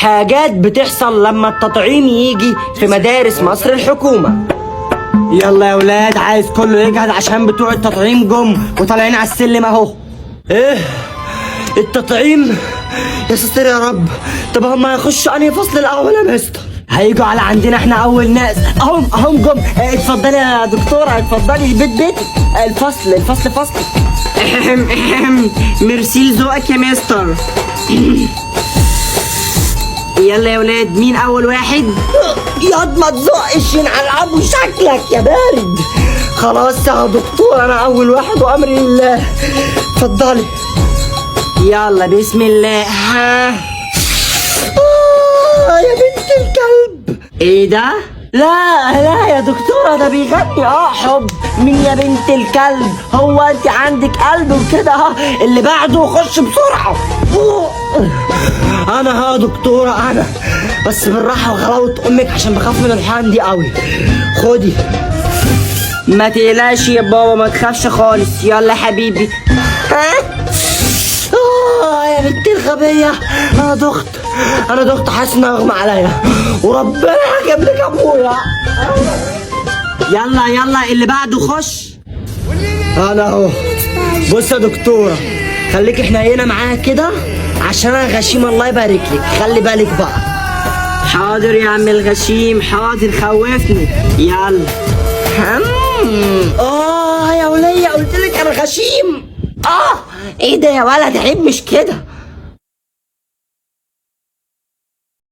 حاجات بتحصل لما التطعيم يجي في مدارس مصر الحكومة. يلا يا ولاد، عايز كله يجهز عشان بتوع التطعيم جم وطالعين على السلم اهو. ايه التطعيم؟ يا ستر يا رب. طب هم هيخشوا انهي فصل الاول يا مستر؟ هيجوا على عندنا احنا اول ناس. اهم اهم جم. اه، اتفضلي يا دكتوره، اتفضلي، بيت بيتك. اه، الفصل الفصل فصل. احم احم، ميرسي لذوقك يا مستر. يلا يا ولاد، مين اول واحد؟ ياض ما تزقش، ينعل ابو شكلك يا بارد. خلاص يا دكتور، انا اول واحد وامري لله. اتفضلي. يلا بسم الله. ها آه يا بنت الكلب، ايه ده؟ لا لا يا دكتورة، ده بيغني حب مين يا بنت الكلب؟ هو انت عندك قلب وكده؟ ها اللي بعده خش بسرعة. أوه. انا ها دكتورة، انا بس بالراحة وغلاوة امك عشان بخاف من الحقن دي قوي. خدي. ما تقلقش يا بابا، ما تخافش خالص. يلا حبيبي. ها يا بنت الغبية، انا دخت، انا دخت، حاسس ان اغمى عليا، وربنا هجيب لك ابويا. يلا يلا، اللي بعده خش. انا اهو. بص يا دكتورة، خليك احنا هنا معايا كده عشان انا غشيم، الله يبارك لك، خلي بالك بقى. حاضر يا عم الغشيم، حاضر، خوفني. يلا. يا ولية، قلت لك انا غشيم. ايه ده يا ولد؟ عيب، مش كده.